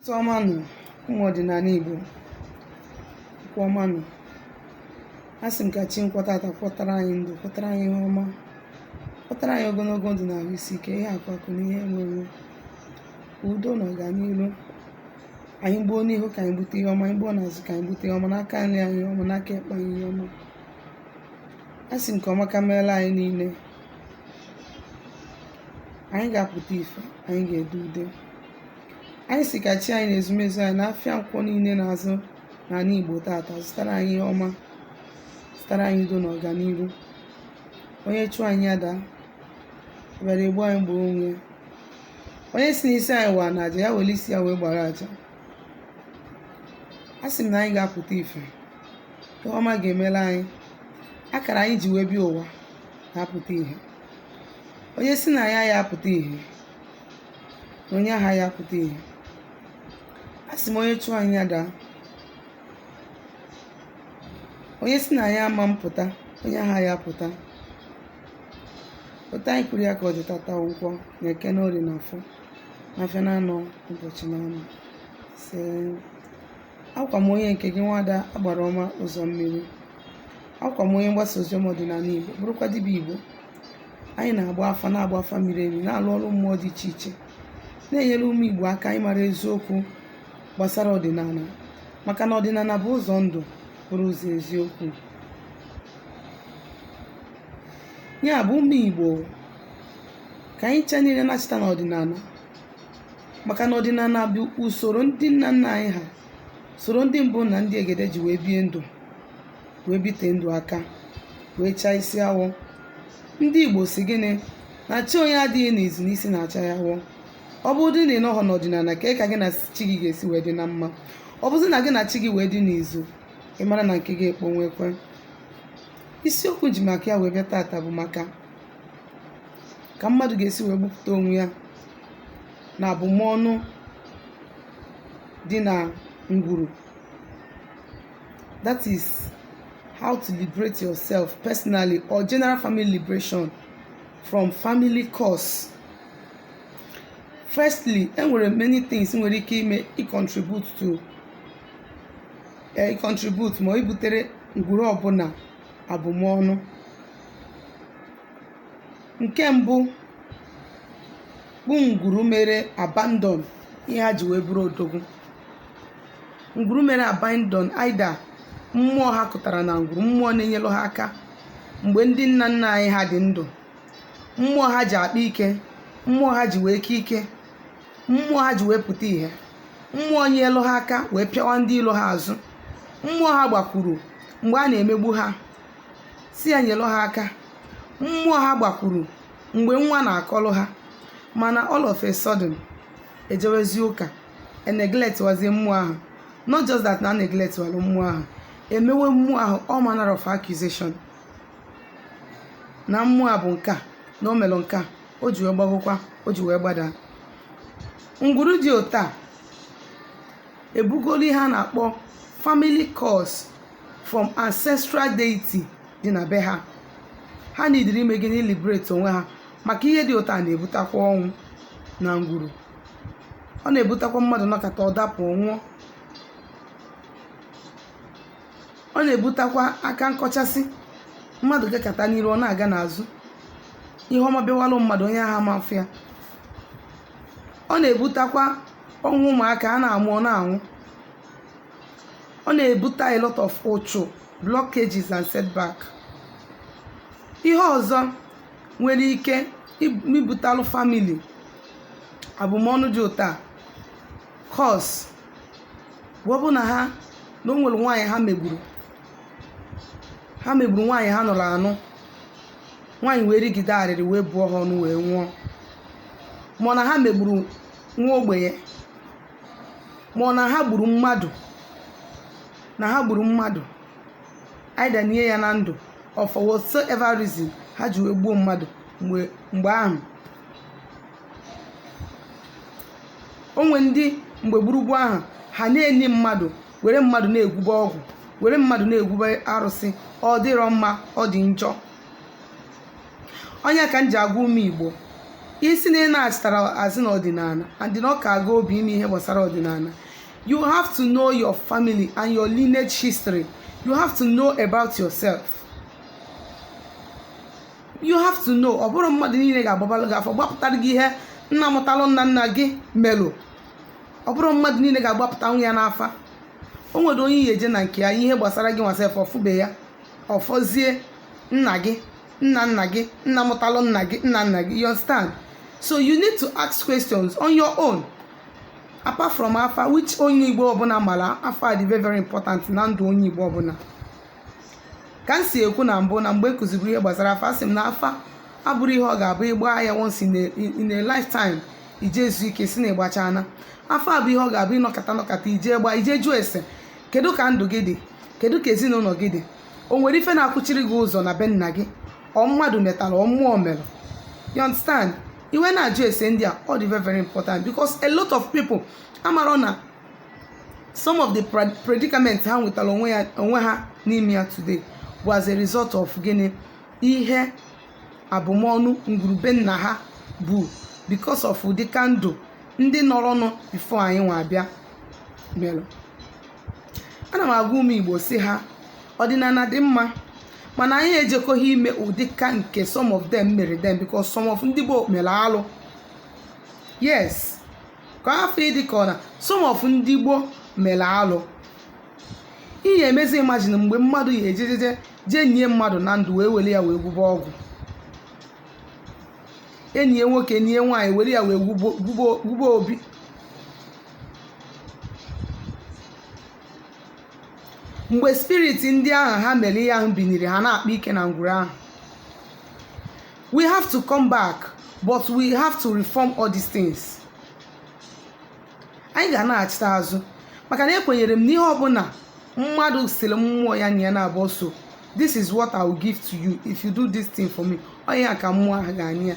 Ụtụtụ ọma nụ, ụmụ ọdịnala Igbo. Ụkwụ ọma nụ. A sị m ka chi nkwọ tata kwọtara anyị ndụ, kwọtara anyị ihe ọma, kwọtara anyị ogologo ndụ na ahụ isi ike, ihe akụ akụ na ihe enwe enwe, udo na ọganihu. Anyị gbuo n'ihu ka anyị gbute ihe ọma, anyị gbuo n'azụ ka anyị gbute ihe ọma, n'aka nri anyị ihe ọma, n'aka ekpe anyị ihe ọma. A sị m ka ọmaka meela anyị niile. Anyị ga-apụta ife, anyị ga-ede ude. Anyị sị ka chi anyị na ezumezu anyị na afịa nkwọ niile na-azụ n'ala Igbo tata zụtara anyị ihe ọma, zụtara anyị udo na ọganihu. Onye chụọ anyị ya daa, ọ bịara egbu anyị gbuo onwe ya. Onye si n'isi anyị waa na aja, ya were isi ya wee gbara aja. A sị m na anyị ga-apụta ife, ihe ọma ga-emela anyị. Akara anyị ji wee bịa ụwa ga-apụta ihe. Onye si na ya ya apụta ihe, na onye ahụ ya apụta ihe. A sị m onye chụọ anyị ya daa. Onye si na ya ama mpụta, onye ahụ ya apụta. Otu anyị kwuru ya ka ọ dị tata nkwọ na eke na orie na afọ na afịa na-anọ ụbọchị na-anọ. Sị akwa m onye nke gị, nwada agbara ọma ụzọ mmiri. Akwa m onye mgbasa oziọma ọdịnala Igbo, bụrụkwa dibịa Igbo. Anyị na-agba afa, na-agba afa miri emi, na-alụ ọrụ mmụọ dị iche iche, na-enyere ụmụ Igbo aka ịmara eziokwu gbasara ọdịnala, maka na ọdịnala bụ ụzọ ndụ, bụrụ ụzọ eziokwu. Ya bụ, ụmụ Igbo, ka anyị ncha niile nachita n'ọdịnala, maka na ọdịnala bụ usoro ndị nna nna anyị ha, soro ndị mbụ na ndị egede ji wee bie ndụ, wee bite ndụ aka, wee chaa isi awọ. Ndị Igbo si gịnị? Na chi onye adịghị n'izu n'isi na-acha ya awọ. Ọ bụrụ na ị nọghọ n'ọdịnala, ka ka gị na chi gị ga-esi wee dị na mma? Ọ bụzi na gị na chi gị wee dị n'izu, ị mara na nke gị ekponwekwe. Isiokwu ji maka ya wee bịa tata bụ maka ka mmadụ ga-esi wee gbupụta onwe ya na abụmọnụ dị na ngwuru. That is how to liberate yourself personally or general family liberation from family curse. Firstly, enwere many things nwere ike ime i contribute to contribute ma ibutere ngwuru ọbụla abụmọnụ. Nke mbụ bụ ngwuru mere abandon ihe ha ji wee bụrụ odogwu. Ngwuru mere abandon either mmụọ ha kụtara na ngwuru, mmụọ na-enyelu ha aka mgbe ndị nna nna anyị ha dị ndụ, mmụọ ha ji akpa ike, mmụọ ha ji wee ke ike, mmụọ ha ji wee pụta ìhè, mmụọ nyelu ha aka wee pịawa ndị ilo ha azụ, mmụọ ha gbakwuru mgbe a na-emegbu ha si ya nyelu ha aka, mmụọ ha gbakwuru mgbe nwa na-akọlụ ha. Mana all of a sudden, ejewezi ụka, e neglect wazie mmụọ ahụ. Not just that na neglect walụ mmụọ ahụ, emewe mmụọ ahụ all manner of accusation na mmụọ a bụ nke a, na o melụ nke a, o ji wee gbagokwa, o ji wee gbada. Ngwuru dị otu a ebugolu ihe a na-akpọ family curse from ancestral deity dị na be ha. Ha nidiri ime gịnị? Liberate onwe ha, maka ihe dị otu a na-ebutakwa ọnwụ na ngwuru. Ọ na-ebutakwa mmadụ nọkata, ọ dapụ, nwụọ. Ọ na-ebutakwa aka nkọchasị, mmadụ gakata n'iru, ọ na-aga n'azụ. Ihe ọma bịawalụ mmadụ, onye agha ma afụ ya. Ọ na-ebutakwa ọnwụ ụmụaka a na-amụ, ọ na-anwụ. Ọ na-ebute a lot of ụchụ, blockages and setback. Ihe ọzọ nwere ike ibutalụ family abụmọnụ dị ụtọ a, curse, bụ ọ bụ na ha na o nwere nwaanyị ha megburu, ha megburu nwaanyị ha nụrụ anụ, nwaanyị wee rigide arịrị wee bụọ ha ọnụ wee nwụọ, ma ọ na ha megburu nwa ogbenye, ma ọ na ha gburu mmadụ, na ha gburu mmadụ, either nie ya na ndụ or for whatsoever reason ha ji wee gbuo mmadụ. Mgbe ahụ onwe ndị mgbe gburugburu ahụ, ha na-eni mmadụ, were mmadụ na-egwube ọgwụ, were mmadụ na-egwube arụsị. Ọ dịrọ mma, ọ dị njọ. Onye ka m ji agwa ụmụ Igbo, Isi na ị na-achịtara azụ n'ọdịnala and na ọ ka aga obi ime ihe gbasara ọdịnala, you have to know your family and your lineage history. You have to know about yourself. You have to know. Ọ bụrụ mmadụ niile ga-agbabalụ gị afọ, gbapụtara gị ihe nna mụtalụ nna nna gị melụ. Ọ bụrụ mmadụ niile ga-agbapụta nwa ya n'afa. O nwere onye iyi eje na nke ya, ihe gbasara gị nwasef ọfụbe ya, ọfọzie nna gị, nna nna gị, nna mụtalụ nna gị, nna nna gị. You understand? So you need to ask questions on your own, apart from afa, which onye Igbo ọbụla mara afa dị very, very important na ndụ onye Igbo ọbụla. Ka m si ekwu na mbụ, na mgbe kụziri ihe gbasara afa, asị m na afa abụrụ ihe ọ ga-abụ ịgba ya once in a lifetime, ije ezu ike si na ịgbachana. Afa bụ ihe ọ ga-abụ ịnọkọta nọkọta, ije gba, ije jụọ ese: kedu ka ndụ gị dị? Kedu ka ezinụlọ gị dị? O nwere ife na-akwụchiri gị ụzọ na be nna gị? Ọ mmadụ metara, ọ mmụọ mere? You understand? Iwe na-ajụ ese ndị a, ọ dị very, very important, because a lot of people amarọ na some of the predicament ha nwetara onwe ya, onwe ha n'ime ya today bụ as a result of gịnị? Ihe abụmọnụ ngwurube nna ha bụ because of ụdịka ndụ ndị nọrọnụ before anyị nwa abịa melụ. Ana m agwa ụmụ Igbo si ha, ọdịnala dị mma, mana anyị ejekọghị ime ụdịka nke some of them mere them, because some of ndị gboo mere alụ. Yes, ka afọ ịdị ka ọ na some of ndị gboo mere alụ. Ị ga-emezi imagine mgbe mmadụ ya ejejeje jee nye mmadụ na ndụ, wee were ya wee gwube ọgwụ, enyi ya nwoke nie nwaanyị, were ya wee gwube obi. Mgbe spirit ndị ahụ ha mere ihe ahụ biniri ha na-akpa ike na ngwuru ahụ. We have to come back, but we have to reform all these things. Anyị ga na-achịta azụ, maka na ekwenyere m n'ihe ọbụla mmadụ siri mmụọ ya na ya na-abụ. So this is what I will give to you if you do this thing for me. Onye ya ka mmụọ ahụ ga-anye ya.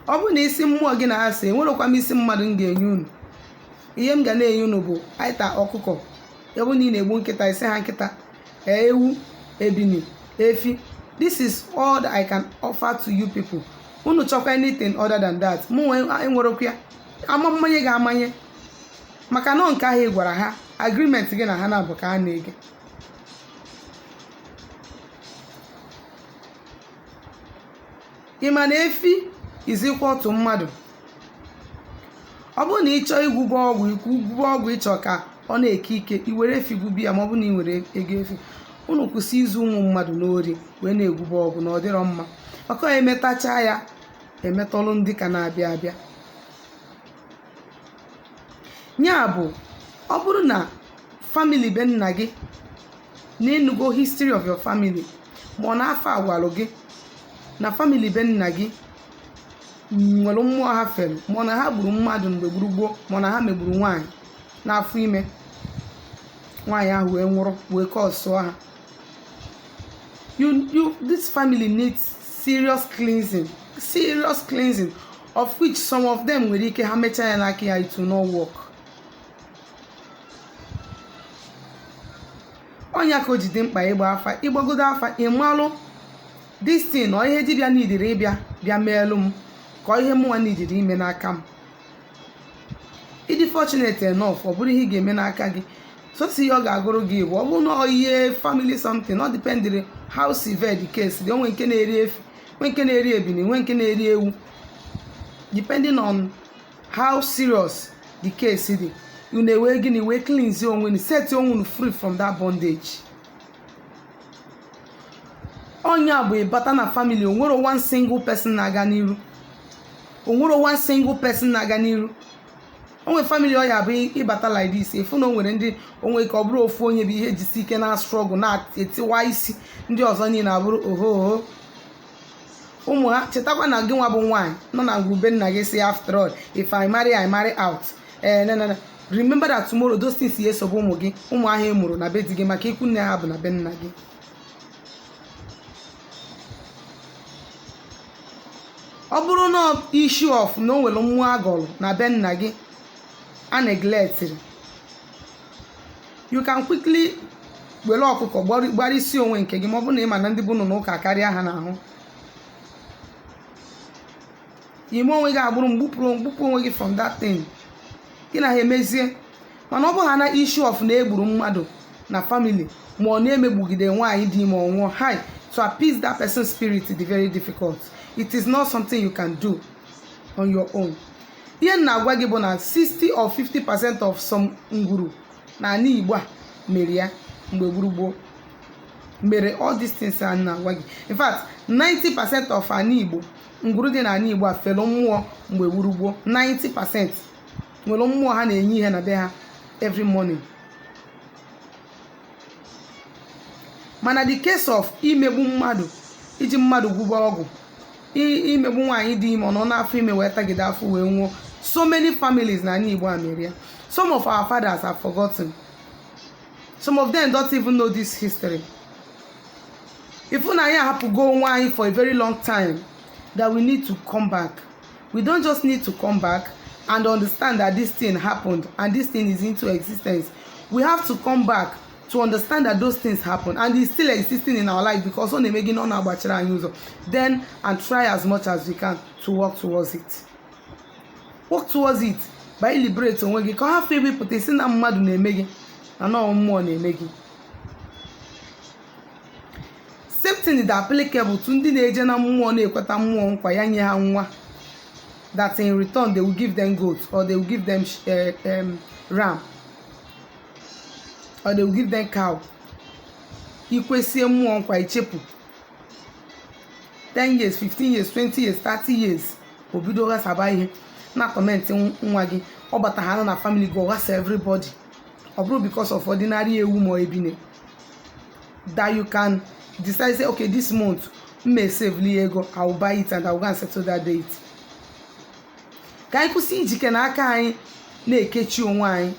Ọ bụrụ na isi mmụọ gị na ha si enwerekwa m isi mmadụ m ga-enye unu. Ihe m ga na-enye unu bụ ịta ọkụkọ. Ya bụ na ị na-egbu nkịta, isi ha nkịta, ewu, ebini, efi. This is all that I can offer to you people. Unu chọkwa anything other than that, mụ enwerekwa ya ama mmanye ga-amanye, maka na nke ahụ ị gwara ha, agreement gị na ha na-abụ ka ha na-ege. Ị ma na efi izikwa otu mmadụ. Ọ bụrụ na ị chọọ igwube ọgwụ, igwube ọgwụ, ịchọ ka ọ na-eke ike, i were efi gwubi ya, ma ọ bụ na ị nwere ego efi. Unu kwụsị izu ụmụ mmadụ n'ori wee na-egwube ọgwụ, na ọ dịrọ mma, maka ọ emetacha ya emetọlụ ndị ka na-abịa abịa. Ya bụ, ọ bụrụ na family be nna gị na ịnụgo history of your family, ma ọ na-afọ agwalụ gị na family be nna gị nwere mmụọ ha fere, ma ọ na ha gburu mmadụ mgbe gburugburu, ma ọ na ha megburu nwaanyị n'afọ ime, nwaanyị ahụ wee nwụrụ, wee kọsụọ ha, you this family needs serious cleansing, serious cleansing, of which some of them nwere ike ha mechaa ya n'aka ya, it will not work. Ọnya ka o ji dị mkpa ịgba afa. Ịgbagodo afa, ịmalụ this thing, ọ ihe dibịa nidiri ịbịa bịa meelu m, ka ọ ihe mụnwa nidiri ime n'aka m. Ịdị fortunate enough, ọ bụrụ ihe ị ga-eme n'aka gị, sosi ihe ọ ga-agụrụ gị bụ ọ bụrụ na ọ ihe family something, ọ dependịrị how severe the case dị. Onwe nke na-eri efi, nwe nke na-eri ebini, nwe nke na-eri ewu, depending on how serious the case dị. Unu ewee gịnị wee cleanse onwe unu, set onwe unu free from that bondage. Ọnya bụ ịbata na family, onwere one single person na-aga n'iru, onwere one single person na-aga n'iru. Onwe family ọ ya bụ ịbata like this, efu na o nwere ndị onwe ka ọ bụrụ ofu onye bụ ihe jisi ike na struggle na-etiwa isi, ndị ọzọ niile abụrụ oho oho ụmụ ha. Chetakwa na gị nwa bụ nwaanyị nọ na ngwurube nna gị si, "After all, if I marry, I marry out." Ee, no, no, no. Remember that tomorrow those things ya esobe ụmụ gị, ụmụ ahụ ị mụrụ na be di gị, maka ikwu nne ha bụ na be nna gị. Ọ bụrụ na issue of na o nwere mmụọ agọlụ na be nna gị a neglectịrị, you can quickly were ọkụkọ gbara isi onwe nke gị, ma ọ bụrụ na ị ma na ndị bụ nọ n'ụka karịa ha n'ahụ. Ime onwe gị agbụrụ mgbupụrụ mgbupụ onwe gị from that thing gị na ha emezie. Mana ọ bụ ha na issue of na egburu mmadụ na family, ma ọ na-emegbugide nwaanyị dị ime, ọnwụọ hi, to appease that person's spirit is very difficult. It is not something you can do on your own. Ihe m na-agwa gị bụ na 60 or 50% of some ngwuru na ala Igbo a mere ya mgbe gburugburu mere all these things a na-agwa gị. In fact, 90% of ala Igbo, ngwuru dị n'ala Igbo a fere mmụọ mgbe gburugburu. 90% nwere mmụọ ha na-enye ihe na be ha every morning. Mana the case of imegbu mmadụ, iji mmadụ gwụba ọgwụ, imegbu nwaanyị dị ime, ọ nọ n'afọ ime wee tagide afọ wee nwụọ, so many families na ala Igbo a mere ya. Some of our fathers have forgotten. Some of them don't even know this history. Ifu na anyị ahapụgo onwe anyị for a very long time that we need to come back. We don't just need to come back and understand that this thing happened and this thing is into existence. We have to come back to understand that those things happen and it's still existing in our life, because ọ na-eme gị na ọ na-agbachiri anyị ụzọ then, and try as much as we can to work towards it, work towards it by liberate onwe gị, ka ọ hafụ ewepụta isi na mmadụ na-eme gị na nọọ mmụọ na-eme gị. Same thing is applicable to ndị na-eje na mmụọ, na-ekweta mmụọ nkwa ya nye ha nwa, that in return they will give them goat or they will give them ram or they will give them cow. Ikwesie mmụọ nkwa, ichepụ 10 years, 15 years, 20 years, 30 years, o bido ghasaba ihe na torment nwa gị. Ọ bata ha nọ na family gị, ọ ghasa everybody. Ọ bụrụ because of ordinary ewu ma ebine that you can decide, say, "Okay, this month m may save li ego, I will buy it and I will go and settle that date." Ka anyị kwụsị ijike n'aka anyị na-ekechi onwe anyị,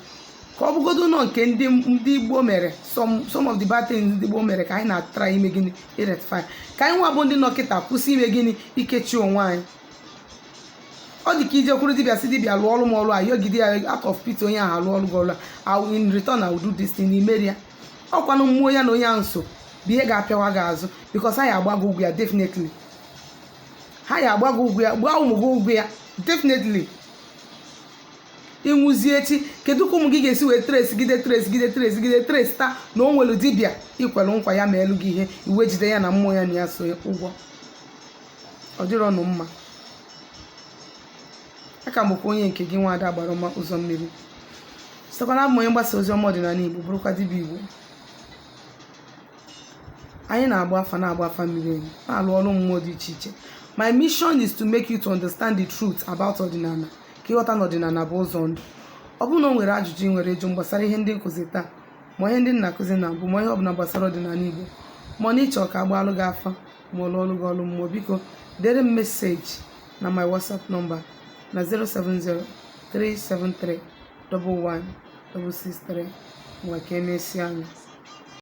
ka ọ bụgodo nọ nke ndị Igbo mere. Some of the bad things ndị Igbo mere ka anyị na-atara ime gịnị? Irectify. Ka anyị nwa bụ ndị nọ kịta kwụsị ime gịnị? Ikechi onwe anyị. Ọ dị ka ije kwuru dibịa, si dibịa lụọ ọrụ m ọrụ a, yọgide ya out of pity, onye ahụ alụ ọrụ gị ọrụ a, "In return I will do this thing." Imeri ya, ọkwanụ mmụọ ya na onye ahụ nso bụ ihe ga-apịawa gị azụ, because ha ya agba gị ụgwọ ya definitely. Ha ya agba gị ụgwọ ya, gbaa ụmụ gị ụgwọ ya definitely. Ịnwụzie echi, kedu ka ụmụ gị ga-esi wee trace gide, trace gide, trace gide, trace taa na o nwere dibịa ikwere nkwa ya ma elu gị ihe iwe jide ya na mmụọ ya na ya so ụgwọ? Ọ dịrọ nụ mma. Aka m bụkwa onye nke gị, nwaada gbara ọma ụzọ mmiri, sitekwa na abụ m onye mgbasa ozi ọma ọdịnala Igbo, bụrụkwa dibịa Igbo. Anyị na-agba afa, na-agba afa mmiri emi, na-alụ ọrụ mmụọ dị iche iche. My mission is to make you to understand the truth about ọdịnala, ka ịghọta na ọdịnala bụ ụzọ ndụ. Ọ bụrụ na o nwere ajụjụ ị nwere ịjụ gbasara ihe ndị nkụzi taa, ma ihe ndị nna akụzi na mbụ, ma ihe ọbụla gbasara ọdịnala Igbo, ma ọ na ịchọ ka agbaalụ gị afa, ma ọ lụọ ọrụ gị ọrụ mmụọ, biko dere m message na my WhatsApp number na 070 373 11 663. Ngwa, ka emesịa anyị.